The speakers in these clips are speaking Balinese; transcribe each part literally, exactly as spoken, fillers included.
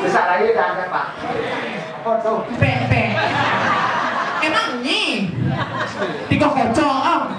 Besar aja dah, Pak. Apa tuh? Pek, pek. Emang ini? Tiga kocok, ah.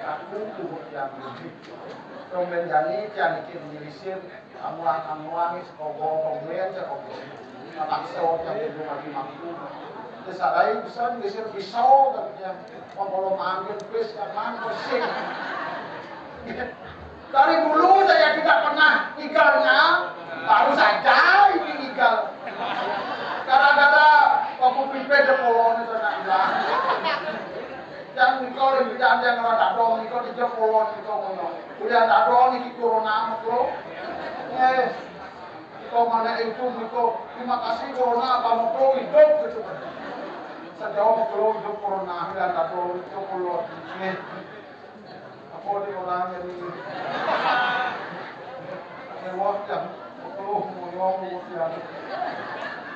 Aku tuh yang tumben jani tiang niki nyilisir, amuah-amuah, sekogo, pemuen, sekogo. Kapaksa tiang kudu mati mampu. Terus ada yang bisa nyilisir pisau, katanya. Mau kalau manggil, pis, kapan, pusing. Dari dulu saya tidak pernah igalnya, baru saja ini igal. Gara-gara aku pipet di polon itu nak igal. Yang Niko lebih jangan yang orang dadong Niko di polon Niko kono. Udah dadong ini corona makro. Eh, Niko mana itu Niko. Terima kasih corona apa makro hidup gitu kan. Sejauh makro hidup corona udah dadong itu polon. Eh. Apa di orang jadi mewah jam sepuluh moyong moyong.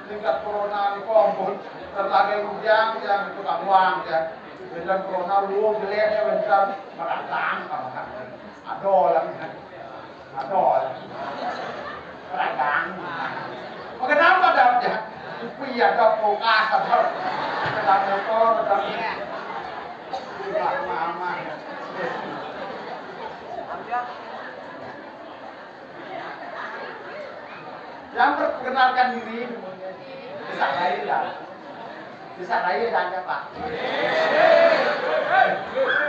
Tingkat corona ni kompon terlalu ujang yang itu kamuang ya. Benda corona lu jeleknya benda merantang kamu kan. Ada lagi kan. Ada lagi. Merantang. Kenapa dah ya? Tapi ada kulkas ada. Ada motor ada. Yang perkenalkan diri, bisa lain ya. Bisa lain ya, Pak.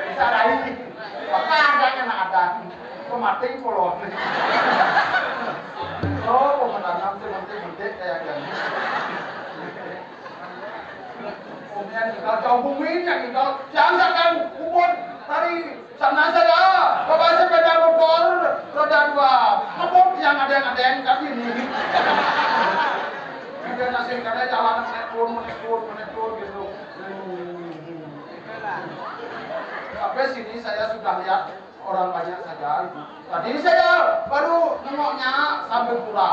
Bisa lain. Maka ada yang ada. Kemating kolon. Oh, pemenangan seperti gede kayak gini. Kemudian tinggal jauh bumi yang tinggal jangan akan kubur dari sana saya bawa sepeda motor roda dua ngebut yang ada yang ada yang kaki ini. Kemudian nasi karena jalan menetur menetur menetur gitu. Sampai sini saya sudah lihat orang banyak saja itu. Tadi saya baru nengoknya sambil pura.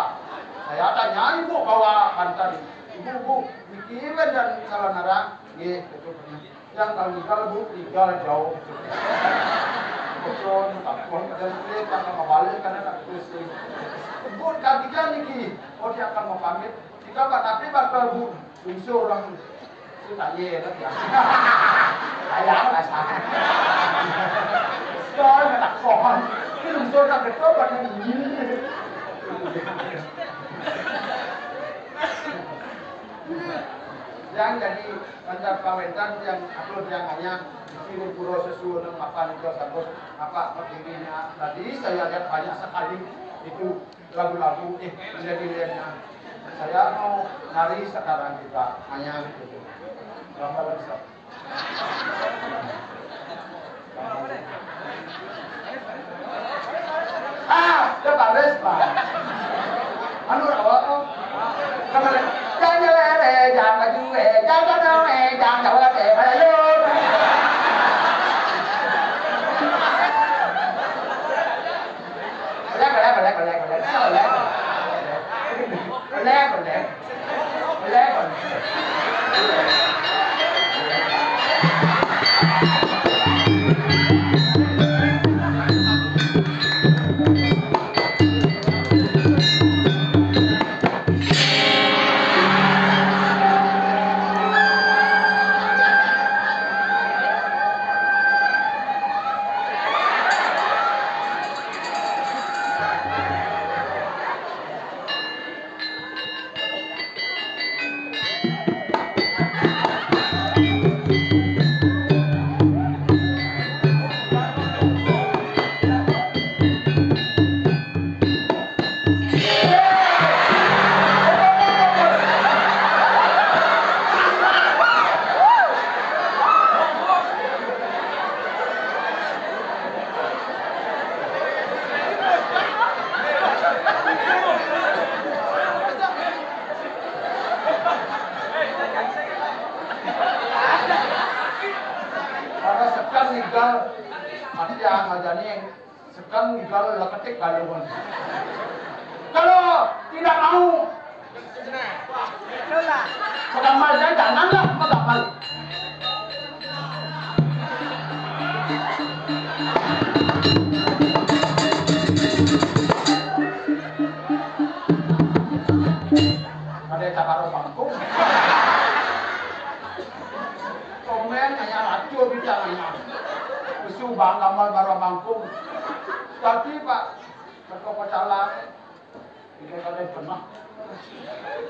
Saya tanya ibu bawa bantal ini. Ibu, bu, niki dan salah narang. Nggih, betul. Yang kalau tinggal bu, tinggal jauh. Betul, takut dan dia akan mau balik karena tak terus. Bu, kaki kan niki. Oh, dia akan mau pamit. Kita pak tapi bakal bu, unsur orang. Itu tak iya kan ya. Ayah lah sana. Sekarang tak pohon. Ini unsur tak betul pada ini. Yang jadi antar pawetan yang aku yang hanya di sini pura sesuai dengan apa itu sambut apa berdirinya. Tadi saya lihat banyak sekali itu lagu-lagu eh jadi lihatnya. Saya mau nari sekarang kita hanya gitu. Gambar bisa. Ah, dia baris pak. Anu apa? Jangan lele, jangan laju, jangan laju, jangan laju. Boleh, boleh, boleh, boleh, boleh. Boleh, boleh. Boleh, boleh. Yang aja nih, sekarang jual lah ketik galungan. Kalau tidak mau, pegamal ya janganlah pegamal. Ada cakar bangkung. Komen hanya racun di tangannya. Besu bang gamal bara bangkung. Tapi, Pak, ketua pecalang, ini kada pernah.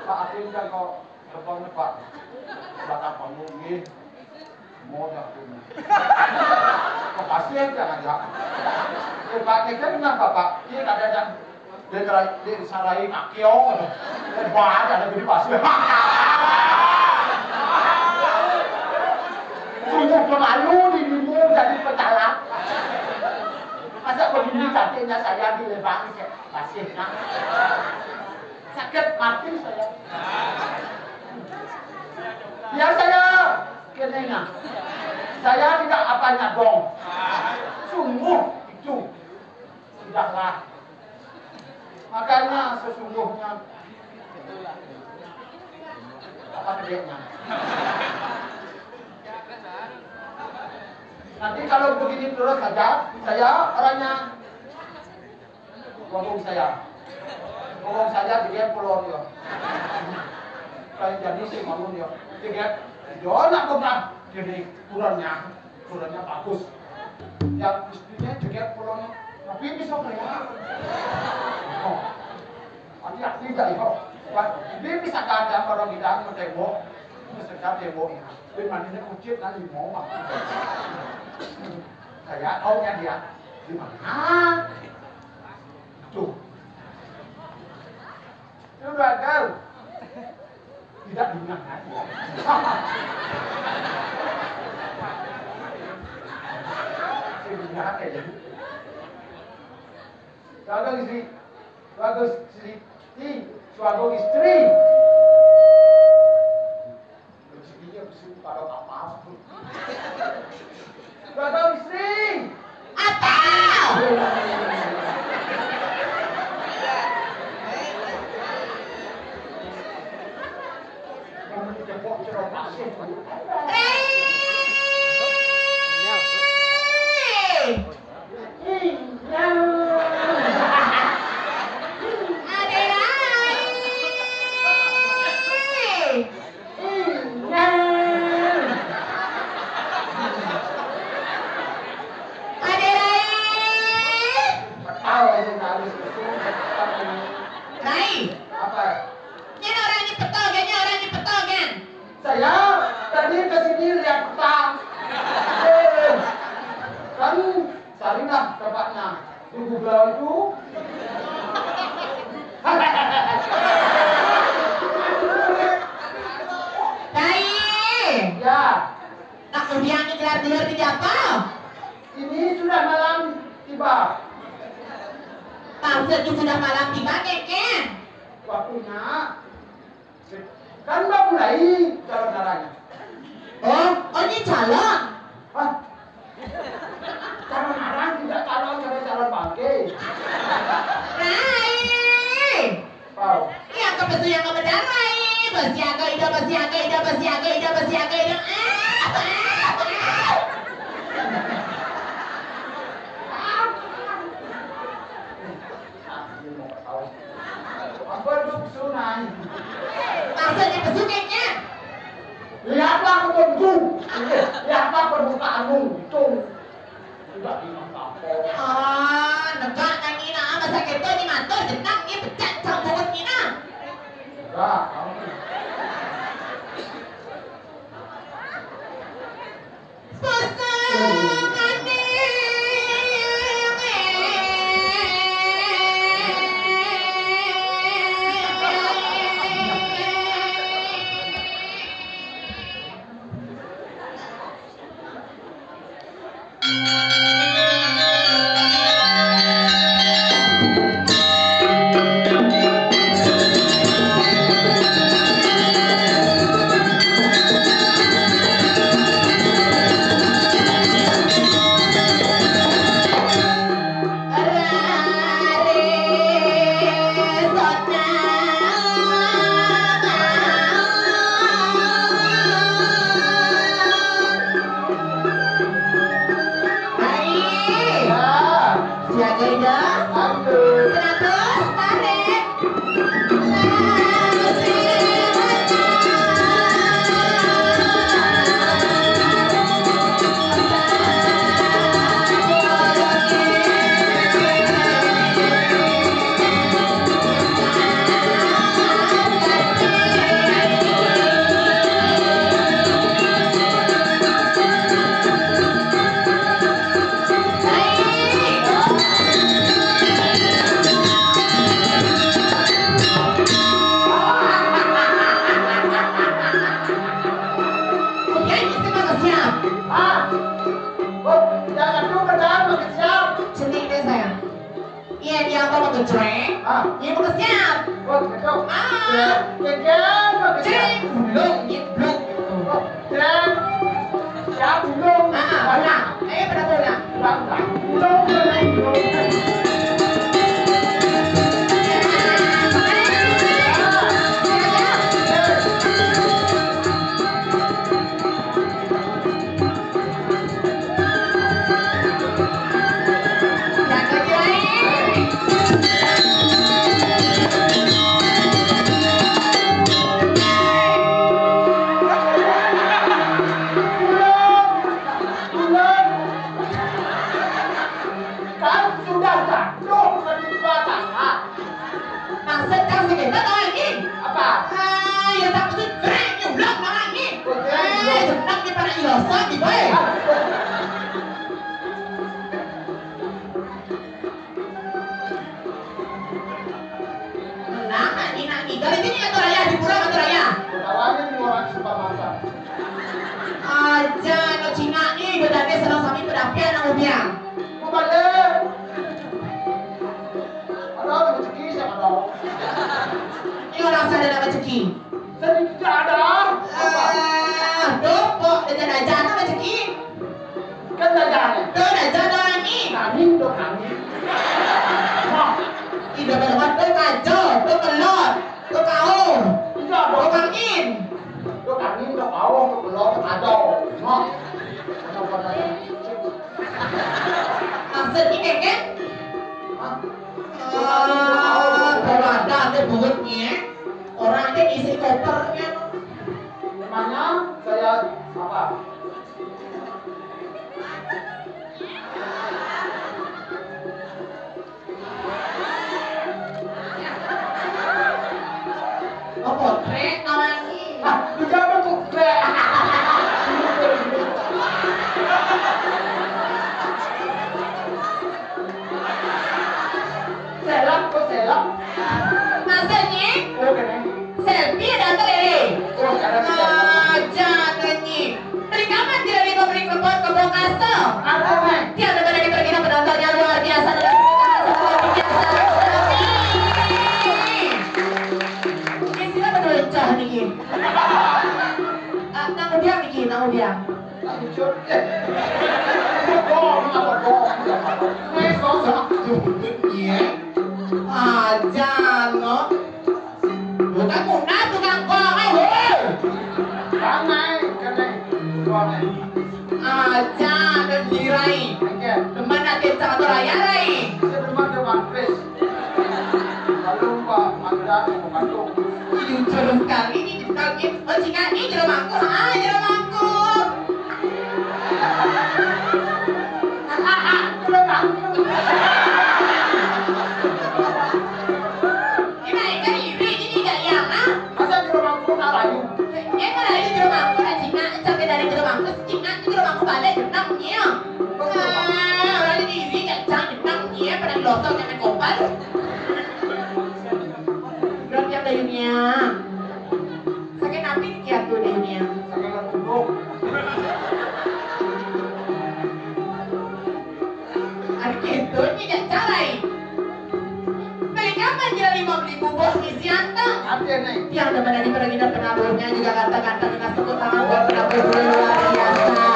Pak Atin kan kok depan, Pak. Belakang panggung, nggih. Mau dah pun. Makasih ya, jangan ya. Eh, Pak, kita kenapa, Pak? Iya, kada ada. Dia kerai, dia sarai kaki, oh. Dia banyak ada gede pasti. Sungguh terlalu dirimu jadi pecalang. Masa begini cantiknya saya dilebangi, saya kasih, nah. Sakit mati saya. Ya, saya kenena. Saya tidak apanya dong. Sungguh itu. Sudahlah. Makanya sesungguhnya apa kedeknya? Nanti kalau begini terus saja, saya orangnya ngomong saya. Ngomong saya juga pulau dia. Kayak jadi si malu dia. Juga dia nak buka jadi kurangnya, kurangnya bagus. Yang istrinya juga pulau, tapi bisa kayak. Oh. Nanti aku tidak ya. Ini bisa kada orang kita mau tembok. Bisa tembok ya. Tapi mandinya kucit nanti mau. Saya taunya dia di mana? Tuh. Itu udah tahu. Tidak dengar lagi. Saya dengar aja. Suatu istri, suatu istri, suatu istri. Rezekinya bisa pada apa? Suatu istri. Apa? Kamu tidak kok cerita sih. Rai. Rai. Apa? Ini orang ini petol, kayaknya orang ini petol, kan? Saya tadi ke sini lihat peta. Eh, kan carilah tempatnya. Di Google itu. Rai. Ya. Nak udian gelar-gelar di apa? Ini sudah malam tiba. Maksudnya sudah malam tiba, keken? Waktunya. Kan udah mulai calon darahnya. Oh, oh, ini calon. Hah? Calon arang tidak calon, calon, calon bangke. Rai. Tahu. Iya, ke besu yang kebenar, Rai. Besiaga ida, besiaga ida, besiaga ida, besiaga ida. Ah, ah, ah. Apa itu pesunan? Maksudnya pesunan, ya? Lihatlah ke bentuk. Lihatlah permukaanmu. Itu. Tidak ingat apa. Ah, negak nang ina, masa kita ni matur jenang ni pecat sang mulut ni nah. Enggak, kamu. Ibu siap. Oh, betul. Ah. Ya, ya, ya, ya. Cing, ulung, nyebluk. Oh, dan siap, ulung. Ah, ah. Mana? Ayo, pada bola. Bang, bang. Ulung, ulung, ulung. Kan sudah jatuh ke di batang. Maksud kang si Genta tau anjing? Apa? Ah, ya tak maksud grek nyublak mang anjing. Oh, grek. Eh, nyublak. Jeblak di pada ilosan di boy. Ah. Nah, anjing, anjing. Dari sini atau raya di pura atau raya? Kawannya di orang suka makan. Aja no Cina nih, bedanya sedang sami pedapian nang ubiang. Mau balik. Ada rezeki siapa tahu. Ini orang sadar rezeki. Sedikit ada. Apa? Ah, dopo, dengan aja ada rezeki. Kan aja ada. Tuh, aja ada lagi. Kami, tuh kami. Wah. Tidak berlebat tuh kajo, tuh kelot, tuh kau, iya, tuh kangin. Tuh kangin, tuh kau, tuh kelot, tuh kajo. Wah. Maksudnya kayak kan? Ah, kalau ada, ada buatnya. Orang aja isi kopernya. Memangnya saya apa? Oh, kotrek, kawan. Ah, juga apa kotrek? Selap, kok selap? Maksudnya? Oh, kena. Selfie ada atau lele? Oh, ada. Aja, Nenyi. Dari kapan tidak diberi kebun kebun kastel? Ada, Nek. Tiada pada diperkira penontonnya luar biasa dengan sebuah biasa. Ini sila menunjuk nih. Ah, nang ubiang nih, nang ubiang. Aja no. Bukan muna tukang kok, hei. Aja no dirai. Teman nanti sama raya rai. Teman teman pes. Lalu Pak Manda mau bantu. Jujur sekali ini dipanggil. Oh, jika ini jero mangkuk, ah, jero mangkuk. Jero mangkuk. Ini kan iri, ini tidak yang, ah. Masa jero mangkuk tak layu? Ya, kan ada jero mangkuk, ada Cina, sampai dari jero mangkuk, Cina, jero mangkuk balik, jenang, iya. Ah, orang ini iri, gak cang, jenang, iya, pada dilosok, jangan kopal. Belum yang dayunya. Sakit hati ni kiatu dayunya. Sakit hati dulu. Ada gitu ni dah calai. Beli kapan je lima ribu bos isi anteng? Ada ni. Yang demen dari pergi dan penaburnya juga kata-kata dengan tepuk tangan buat penabur dulu luar biasa.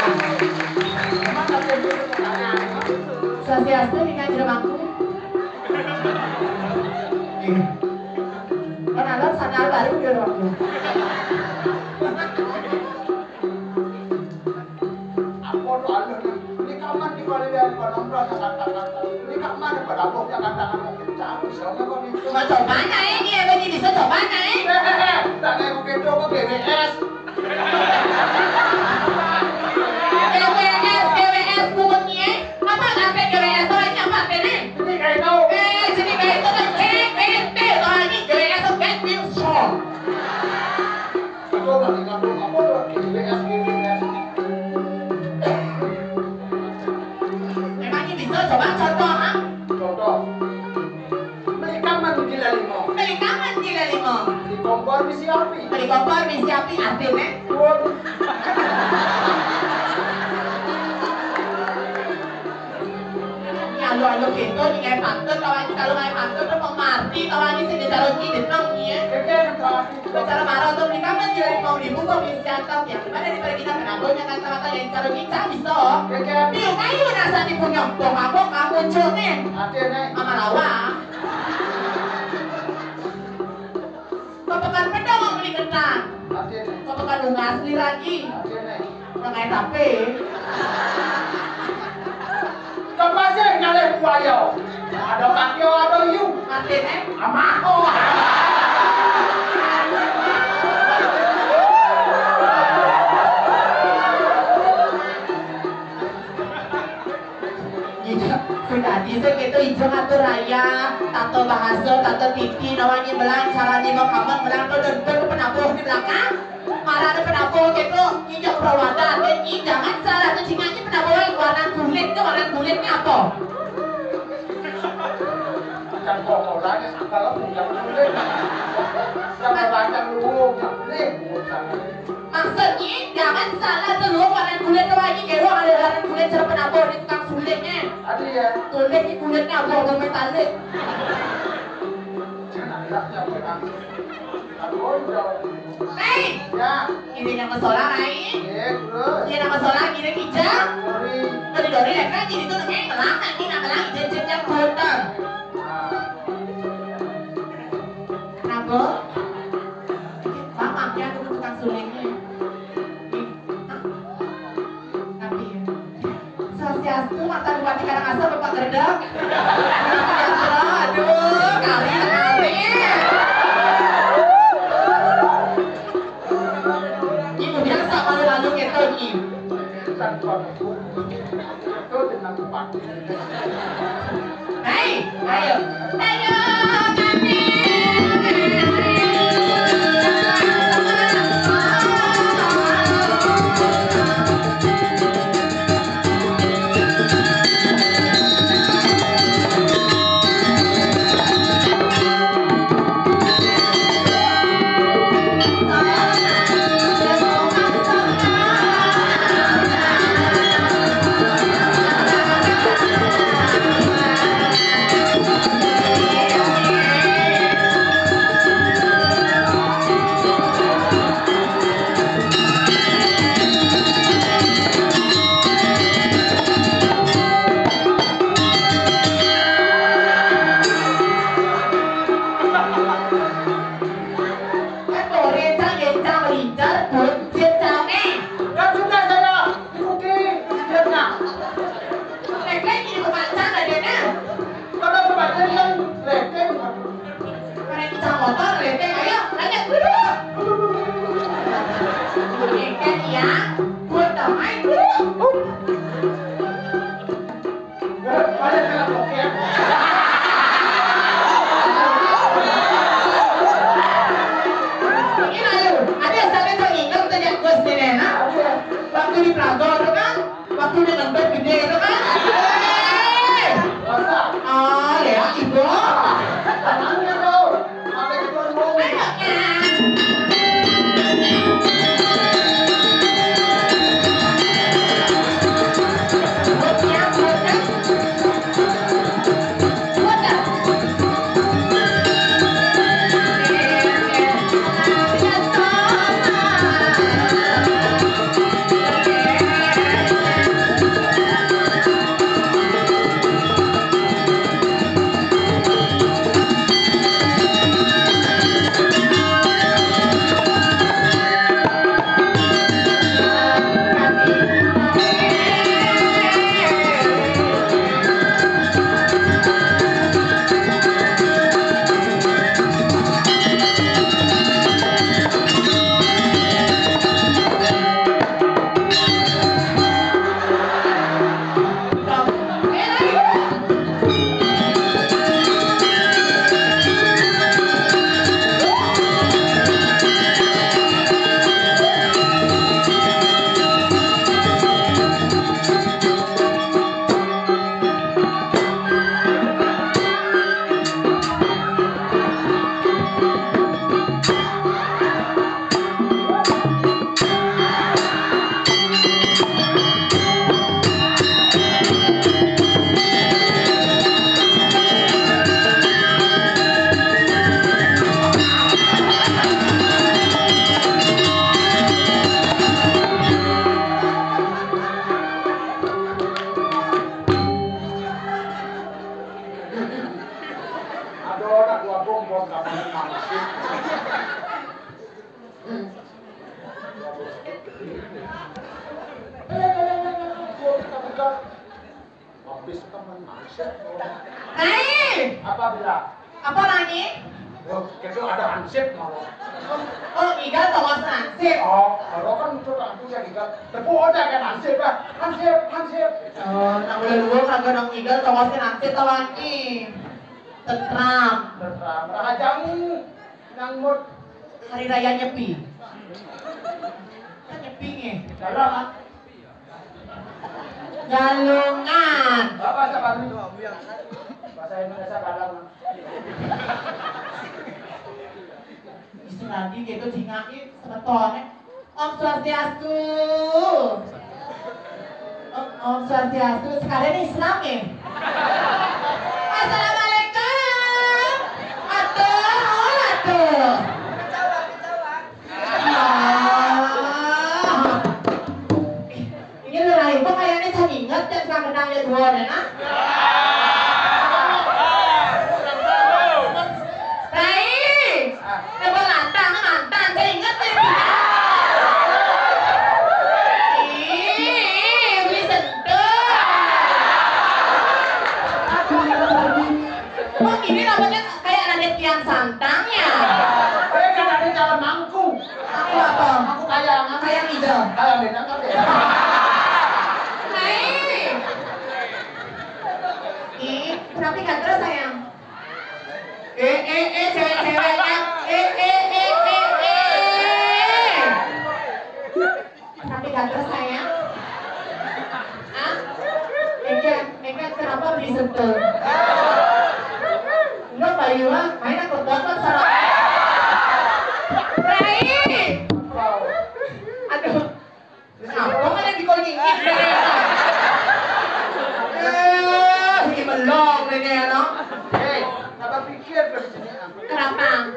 Emang ada dulu tangan. Swastiastu dengan jelemaku. Kan alam sandal baru dia waktu. Apa tu alam ni? Ini kapan di balik dari Padang Beras kata-kata? Ini kapan di Padang Beras kata-kata? Bisa ni. Cuma coba naik ni, apa ni bisa coba naik? Eh, eh, eh, tak naik bukit tu apa B W S? G W S, G W S, pungut ni, eh. Apa sampai G W S tu, ini apa, Tene? Sini kayak itu. Eh, sini kayak itu, kan. Eh, eh, eh, oh, ini G W S tu, kan, Wilson. Itu dari kampung apa tu? G W S, G W S. Memangnya bisa, coba contoh, ha? Contoh. Beli kaman gila lima. Beli kaman gila lima. Beli kompor bisi api. Beli kompor bisi api, artinya? Waduh. Ini alu-alu gitu, ini kayak pantun, kalau, kalau kayak pantun tuh mau mar. Iki tawani sing dicarungi, deneng iki. Iki, Pak. Bicara marah tuh, di kamar jadi mau dibuka, misi antar, ya. Gimana di pergi kita kenapa, ya, kan, sama yang carungi, cak, bisa. Iki. Piu kayu rasa di punya, bong apa, kamu cune. Ate, Nek. Mama lawa. Kepekan pedang mau beli kentang. Ate, Nek. Kepekan bunga sendiri lagi. Ate, Nek. Nang ae tape. Kepase ngalih buaya. Ada kakio, ada yu. Matene. Amaho. Iya, sudah di sing itu ijo ngatur raya, tato bahasa, tato titi, nawani belang, carane mau kapan belang, tuh, tuh, tuh, penabuh di belakang. Marane penabuh gitu, nginjak perawatan, ini jangan salah tuh, jingannya penabuh warna kulit, ke warna kulitnya apa? Macam kokorannya, sakal punya kulit. Sama macam lu, nggak boleh, bukan. Maksudnya, jangan salah tuh, lu warna kulit tuh lagi, kayak lu ada warna kulit cara penabuh di tukang sulitnya. Ada ya? Kulit di kulitnya, buah, buah metalik. Jangan, nggak, nggak boleh. Hei! Ya. Ini nama solar, Rai. Iya, terus? Iya, nama solar, kira kijang. Dori. Dori, Dori, ya kan? Jadi itu namanya ngelang, nanti nggak ngelang, jejak yang boten. Nah. Kenapa? Bang, mampir aku ke tukang sulingnya. Ih, hah? Tapi ya. Swastiastu, Mata Bupati Karangasem, Bapak Gerdek. Aduh, kali, kali. Ibu biasa malu-malu gitu, Ibu. Hei, ayo. Ayo, kami. Kan sudah saya ikuti, lihatnya. Lek-lek ini pemacang adanya. Kalau pemacang kan lek-lek. Karena kita motor, lek-lek, ayo, lanjut dulu. Lek-lek ya, buat damai dulu. Ini ayo, ada yang sampai tuh ingat tuh yang gue sini, nah. Waktu di Plago tuh kan, waktu dia ngebet gede itu kan. Eh. Oh, ya, ibu. Ayo, kan. Hansip. Hmm. Ayo, ayo, ayo, ayo, ayo, kita buka. Habis teman hansip. Hei! Apa bila? Apa lagi? Oh, kita ada hansip mau. Oh, Igal tongos hansip. Oh, kalau kan itu tak punya Igal. Tepuk ada kan hansip lah. Hansip, hansip. Oh, nang udah dua kagak nang Igal tongos hansip tawang ni. Tentram. Tentram. Rahajamu nang mut. Hari Raya Nyepi. Kan Nyepi nih. Dalam. Galungan. Apa bahasa Bali? Bahasa Indonesia dalam. Istilah gitu, jingaki semeton, eh. Om Swastiastu. Om, Om Swastiastu. Sekalian Islam ya? Assalamualaikum. Atur, oh, atur. Ah. Ini lu lagi kok kayaknya saya ingat dan saya kenal ya dua orang, ah. Rai, coba lantang, lantang, saya ingat ya. Ih, beli sentuh. Kok ini rambutnya kayak Raden Kian Santang ya? Eh, kan ada calon mangku. Aku apa? Aku kaya, aku kaya hijau. Kaya beda, kaya beda. Hai. Ih, kenapa gak terus sayang? Eh, eh, eh, cewek-cewek, eh, eh, eh, eh, eh, eh. Tapi gak terus sayang. Ah? Eka, Eka kenapa beli sentuh? Enggak, Bayu, ah. Main aku banget sama. Rai! Aduh. Apa mana di kau nyingkir? Eh, ini belum ini ya, no? Hei, apa pikir kau di sini? Kenapa?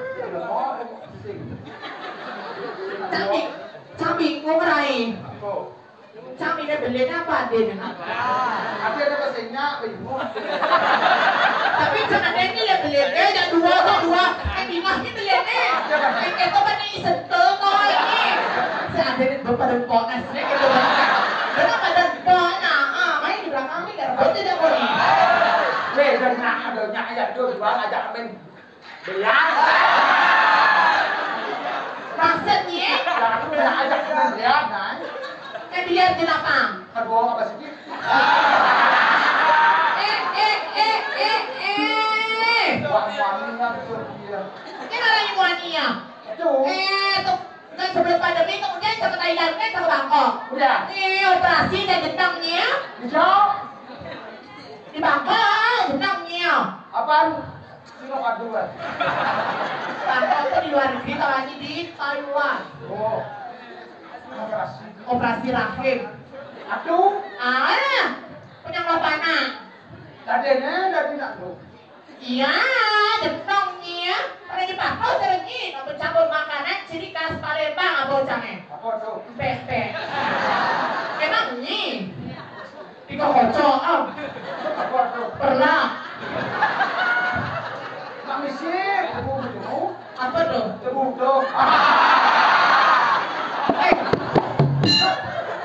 Cami, Cami, ngomong Rai. Apa? Cang ini belinya apa adanya? Apa ada bahasanya? Bingung. Tapi cang ada ini ya beli. Eh, yang dua tuh dua. Eh, bingung ini beli nih. Eh, itu kan ini sentuh kok ini. Saya ada ini bapak dan ponas nih gitu. Kenapa dan ponas? Ah, main di belakang nih, garba aja deh kok nih. Weh, dan nah, ada nyak aja tuh, jual aja amin. Belian. Maksudnya? Ya, aku udah ajak kita belian, nah. Eh, belian kenapa? Aduh, apa sih? Eh, eh, eh, eh, eh. Wah, wangi banget tuh dia. Ini malah yang wangi ya? Itu. Eh, tuh, kan sebelum pandemi, kemudian ke Thailand, kan ke Bangkok. Udah. Eh, operasi dan jentangnya. Bisa. Di Bangkok, jentangnya. Apaan? Sino kaduan. Bangkok itu di luar negeri, tawanya di Taiwan. Oh. Operasi. Operasi rahim. Aduh. Ah, punya apa anak? Tadinya dari nak lu. Iya, jentongnya. Pada di Bangkok sering ini, campur makanan ciri khas Palembang, apa ucapnya? Apa tuh? Pempek. Emang ini? Tiga kocok, ah. Apa tuh? Pernah. Mak misi, aku ketemu. Apa tuh? Ketemu tuh. Eh.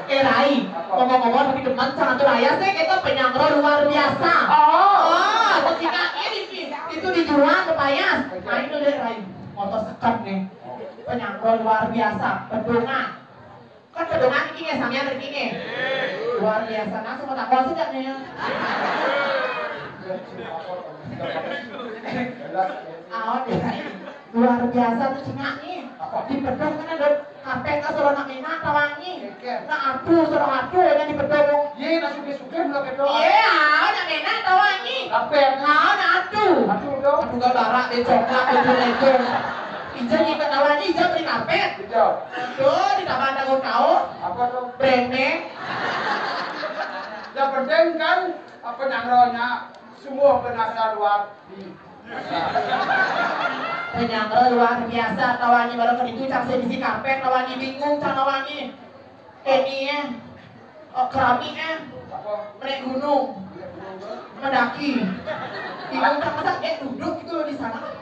Eh, Rai, ngomong-ngomong, tapi demen sama tuh Raya sih, kita penyangro luar biasa. Oh. Oh, ketika ini, itu dijual ke payas. Nah, itu deh, Rai. Motor sekat nih. Penyangro luar biasa. Bendungan. Kan bendungan iki nggih, sampeyan mriki nggih. Luar biasa, nah, semua tak kuasa gak nih? Ah, luar biasa tuh cingak nih. Di bedung kan ada karpet, kan suruh nak minat tawangi. Nah, aduh, suruh aduh, ini di bedung. Iya, nah, suka-suka, nggak bedung. Iya, nak minat tawangi. Karpet. Nah, nah, aduh. Aduh, dong. Aduh, gak barak deh, coklat, itu, itu. Ija nih ketawa nih, Ija beli karpet. Ija. Aduh, ditambah ada kau tahu. Apa tuh? Brandnya. Yang penting kan, apa nyangro nya, semua penasa luar di. Penyangro luar biasa, tawangi baru ke itu, cang saya bisi karpet, tawangi bingung, cang tawangi. Ini ya, oh, keramik ya, menaik gunung, mendaki. Bingung kan, masa eh duduk gitu loh di sana.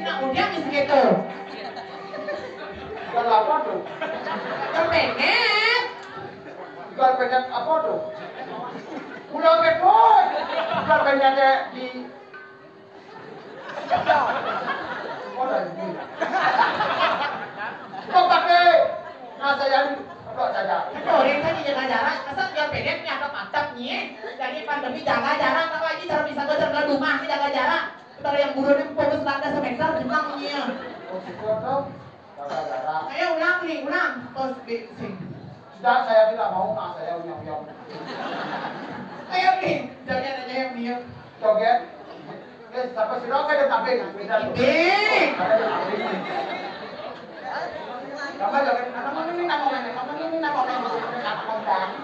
Nak udah di segitu. Jual apa tuh? Jual penyet. Jual penyet apa tuh? Pulau Kepon. Jual penyet di Kok pakai nasa yang kok saja? Itu orang tadi jaga jarak, masa jual pedet ni agak mantap ni eh. Jadi pandemi jaga jarak, apa lagi cara bisa kerja dalam rumah ni jaga jarak. Ntar yang buruan ni fokus tanda semeter, jengkang ni ya. Oh, gitu, toh. Jaga jarak. Ayo ulang ni, ulang. Terus di sini. Sudah, saya tidak mau, mak saya uyang-uyang. Ayo ni, jangan aja yang dia. Joget. Eh, sampai sini, oke, dia tampil. Beda tuh. Ini. Ada dia tampil. Tambah joget. Nama ini, nama ini, nama ini, nama ini, nama ini.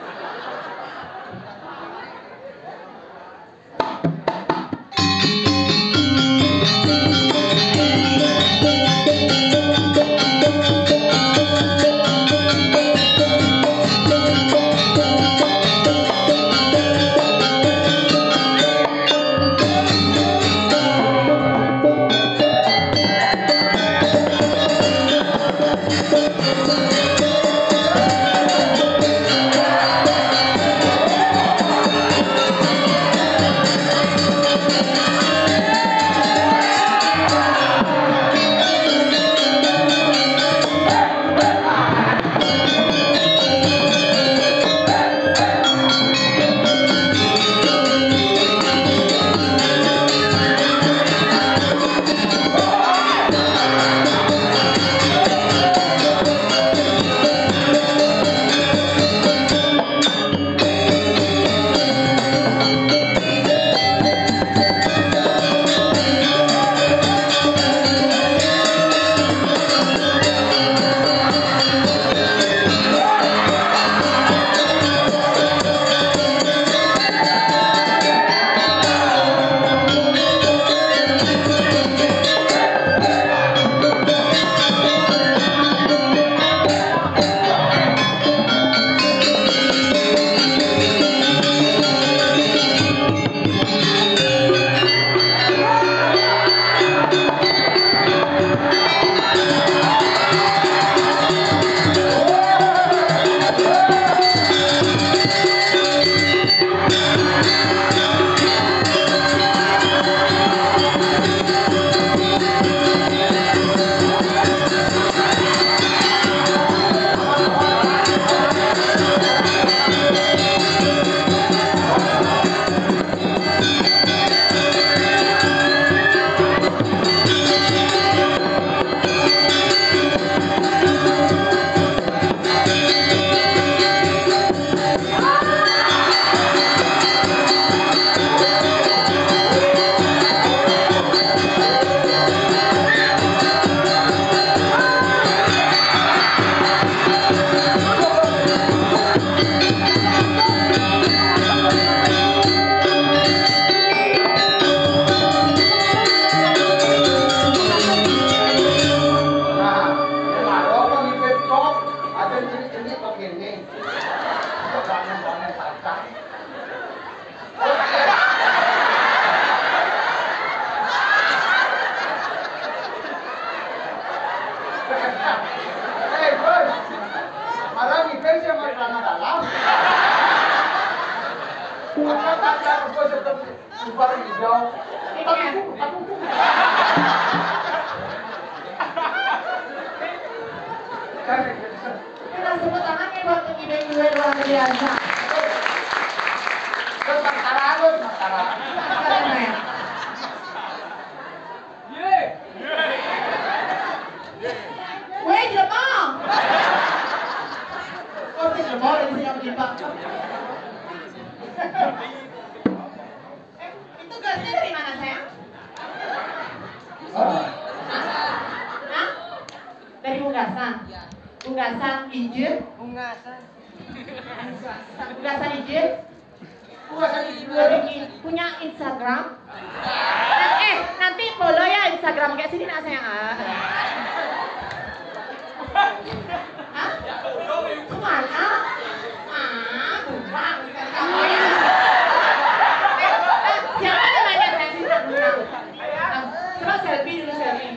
Bubar hijau. Tapi aku, aku. Kita tepuk tangan ya buat pengiring gue luar biasa. Terus sementara, terus sementara. Sementara ya. Weh, jelema. Oh, si jelema udah bisa yang menimpa. Eh, itu gasnya dari mana, sayang? Hah? Hah? Dari Bunggasan? Bunggasan izin? Bunggasan. Bunggasan izin? Bunggasan izin. Punya Instagram? Eh, nanti follow ya Instagram kayak sini nak, sayang. Ah. Hah? Kemana? Ah, bukan. Eh, eh, siapa namanya? Saya sih tak kenal. Ah, coba selfie dulu, selfie.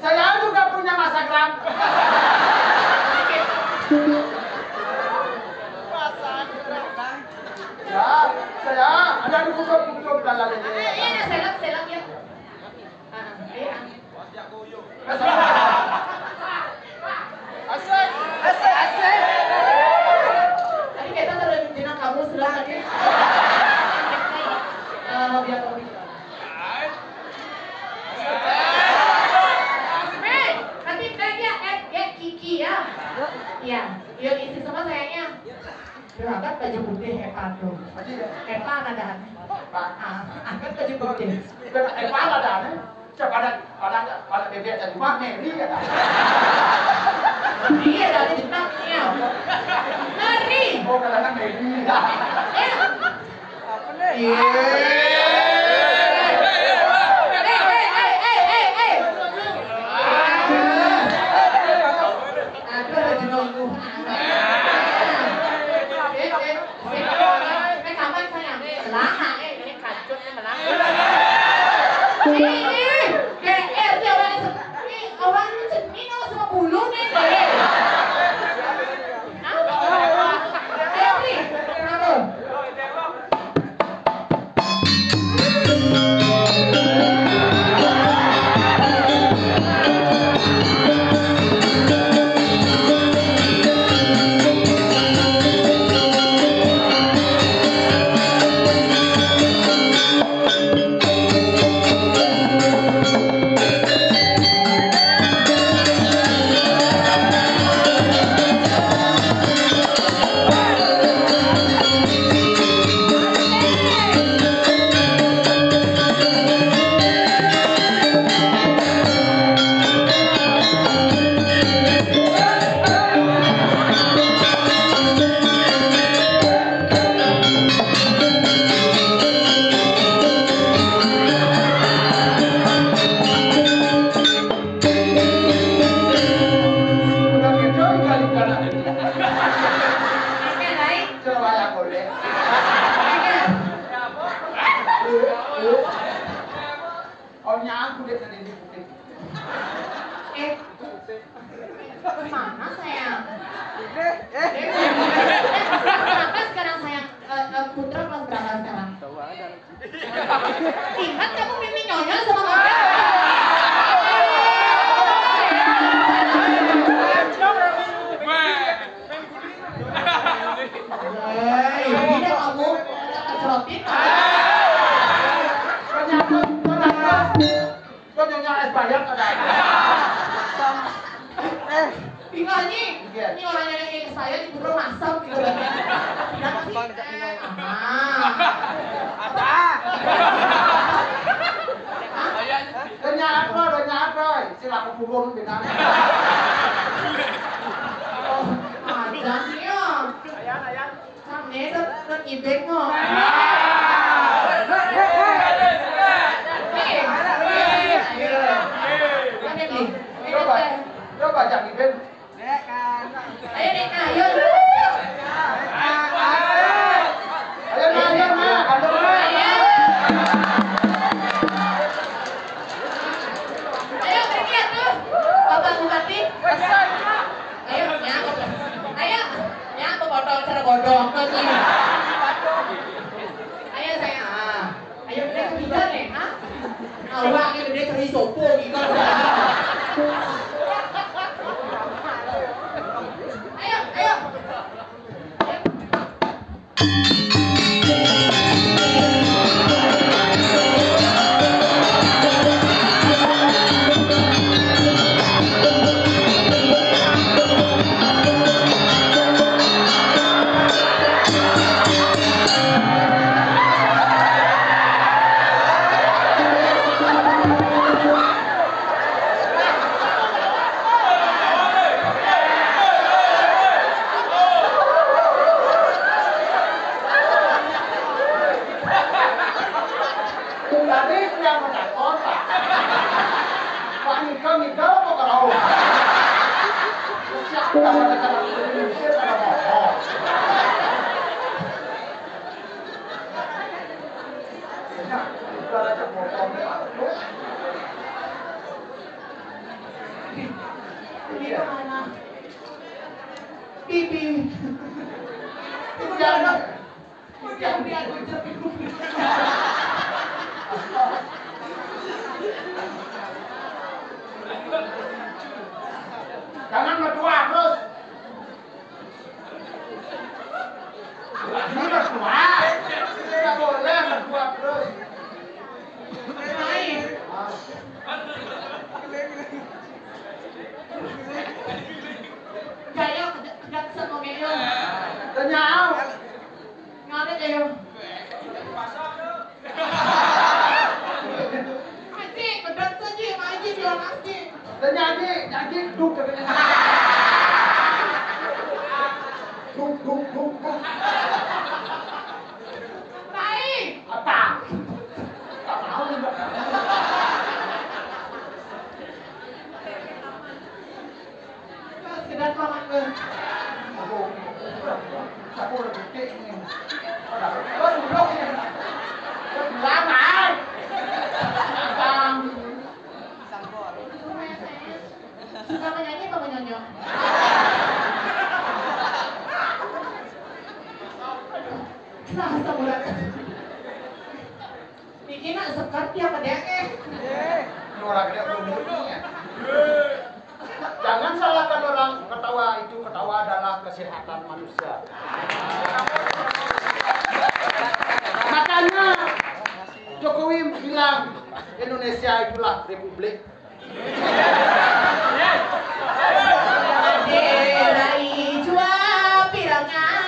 Saya juga punya Instagram. Ya, saya ada di YouTube, YouTube dan lain-lain. Ah, iya, iya, seleb, seleb, ya. Ah, iya. Asik, asik, asik. Tadi kita terlalu dina kamu, silakan ya. Eh, biar lebih. Hei, nanti tag ya, at Kiki ya. Iya, yuk isi semua sayangnya. Berangkat baju putih Epa tuh. Aja ya. Epa ada aneh. Pak. Ah, angkat baju putih. Epa ada aneh. Siapa ada, pada, pada bebek aja cuma Mary ya. Iya, dari Jepang ya. Mary. Oh, kadang Mary. Ya. Iya. Eh, eh, eh, eh, eh, eh. Aduh, lagi nunggu. Eh, eh, eh, kapan saya? Lama, eh, ini kacutnya melangkah. Eh, eh, G R dia orang se-, eh, orang itu cermin apa sama bulu nih, eh. Hah? Eh, nih, kenapa? Udah gitu, kali kanan. Oke, baik. Coba yang boleh. Oke. Oh, nyangkut dia tadi di bukit. Eh, mana sayang? Eh, eh. Kenapa sekarang sayang? Eh, eh, Putra kelas berapa sekarang? Tahu aja. Ingat kamu mimi nyonyol sama kamu? Hei, ini kamu cerotin. Kau nyangkut, kau nyangkut. Kau nyonya es bayam ada. Eh, tinggal nih. Iya. Ini orangnya yang saya di Bogor masam gitu kan. Tidak sih. Bang, tidak minum. Ah. Apa? Hah? Banyak apa, banyak apa? Sila aku turun dengan. Oh, ada nih ya. Ayan, ayan. Kami tuh, tuh ibing kok. Hei, hei, hei. Coba, coba, Cak Ibing. Ayo, Nek, ayo. Ayo, Nek, ayo, Nek. Ayo. Ayo, pergi ya, tuh. Bapak Bupati. Ayo, nyangkut. Ayo, nyangkut, botol, cara bodong, tuh, nih. Sopo gitu. Ayo, ayo. Tadi yang menakon, Pak. Pak Nika, Nika apa kalau? Siapa ada cara Indonesia pada motor? Ya, udah ada motor. Iya. Bibi. Udah ada. Jangan berdoa terus. Ini berdoa. Tidak boleh berdoa terus. Jaya, kedek, kedek, sama Mega. Tanya. Ngarit ayo. Aji, pedot saja, Aji jual nasi. Dan nyanyi, nyanyi duk katanya. Duk, duk, duk, duk. Baik. Apa? Tak tahu juga. Sekedar paman ke. Aku, aku udah gede ini. Udah, udah, udah, udah. Udah bilang, ay. Abang. Suka menyanyi apa menyonyo? Nah, sabulan. Bikin nak sekat dia ke D E. Ini orang gede belum mulutnya. Jangan salahkan orang, ketawa itu, ketawa adalah kesehatan manusia. Makanya Jokowi bilang Indonesia itulah republik. Ade rai jua pirangan.